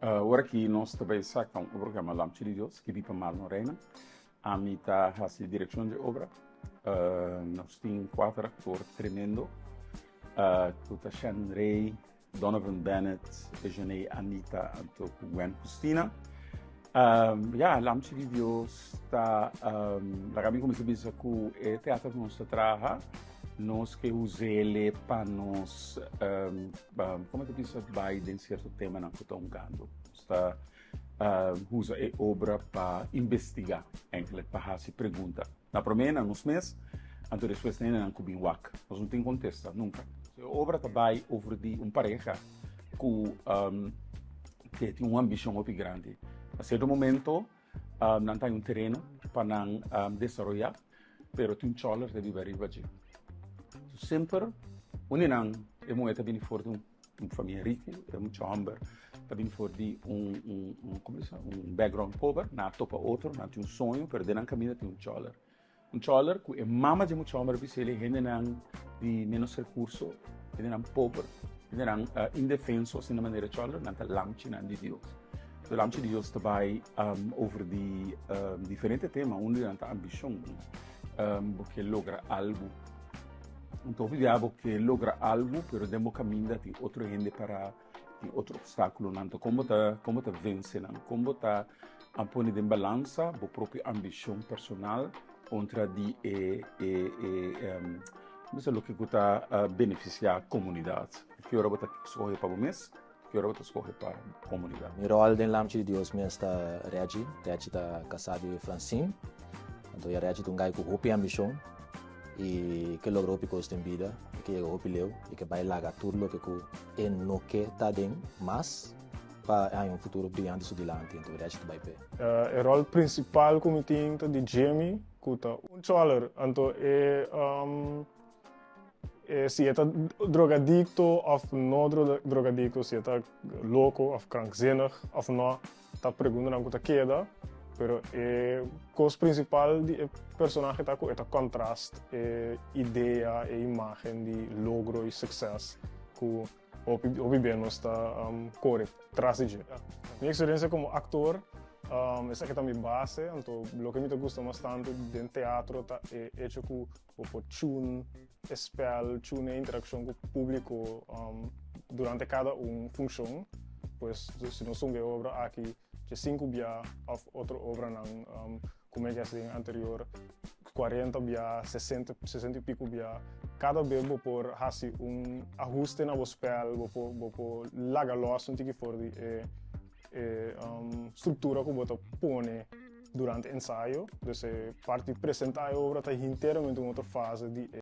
Awor aki nos ta bay saca un obra cu yama Lamchi di Dios, skibi pa Marlon Reina. Ami ta haci direccion di obra. Nos tin cuater actor tremendo, cu ta Shannon Ray, Donovan Bennett, Ejaney Anita anto cu Gwen Justina. Ya, Lamchi di Dios ta, laga mi cuminsa bisa cu e teatro cu nos ta traha, nos ke usele pa nos, como ta bisa, bai den cierto temanan cu ta hungando. Nos ta usa e obra pa investiga, eigenlijk pa haci pregunta. Na prome na nos mes, anto despues na hendenan cu bin wak. Nos no tin contesta, nunca. E obra ta bai over di un pareha cu ke tin un ambicion hopi grandi. Na cierto momento nan ta un tereno pa nan desaroya, pero tin un choler ta biba riba dje. So semper un di nan, e muher ta bini for di un famia rico, e mucha homber ta bini for di un, como bisa, un background pober. Nan a topa otro, nan tin un soño, pero den nan caminda tin un choler. Un choler cu e mama di mucha homber bisa ele hendenan di menos recurso, hendenan pober, hendenan indefenso, asina manera choler, nan ta lamchinan di Dios. So Lamchi di Dios ta bai over di diferente tema, un di nan ta ambicion. Bo ke logra algo. Anto hopi bia bo ke logra algo, pero den bo caminda tin otro hende para, tin otro obstáculonan. Anto con bo ta vence nan? Con bo ta a pone den balansa bo propio ambicion personal contra di e bisa loke cu ta beneficia comunidad? Ki ora bo ta scoge pa bo mes, ki ora bo ta scoge pa comunidad? Mi rol den Lamchi di Dios mes ta Reggie. Reggie ta casá di Francine. Anto ya Reggie ta un guy cu hopi ambicion y ke logra hopi cos den bida, ke yega hopi leu y ke bai laga tur loke cu e no ke ta den mas pa haña un futuro brillante su dilanti. Anto Reggie ta bai pe. E rol principal cu mi tin ta di Jimmy, cu ta un choler. Anto e si e ta drogadicto of no drogadicto, si e ta loco of krankzinnig of no, ta pregunta cu ta keda. Pero e cos principal di e personahe ta cu e ta contrast e idea e imagen di logro y succes cu hopi hopi ben nos ta core tras di dje. Mi experiencia como actor, esaki ta mi base, anto loke mi ta gusta mas tanto den teatro ta e hecho cu bo por tune e spel, tune e interaccion cu publico durante cada un funcion. Pues si nos hunga e obra aki 5 bia of otro obranan como e den anterior 40 bia, 60, 60 y pico bia, cada bes bo por haci un ahuste na bo spel, bo por laga los un tiki for di e structura cu bo ta pone durante ensayo. Dus e parti presenta e obra ta enteramente un otro fase di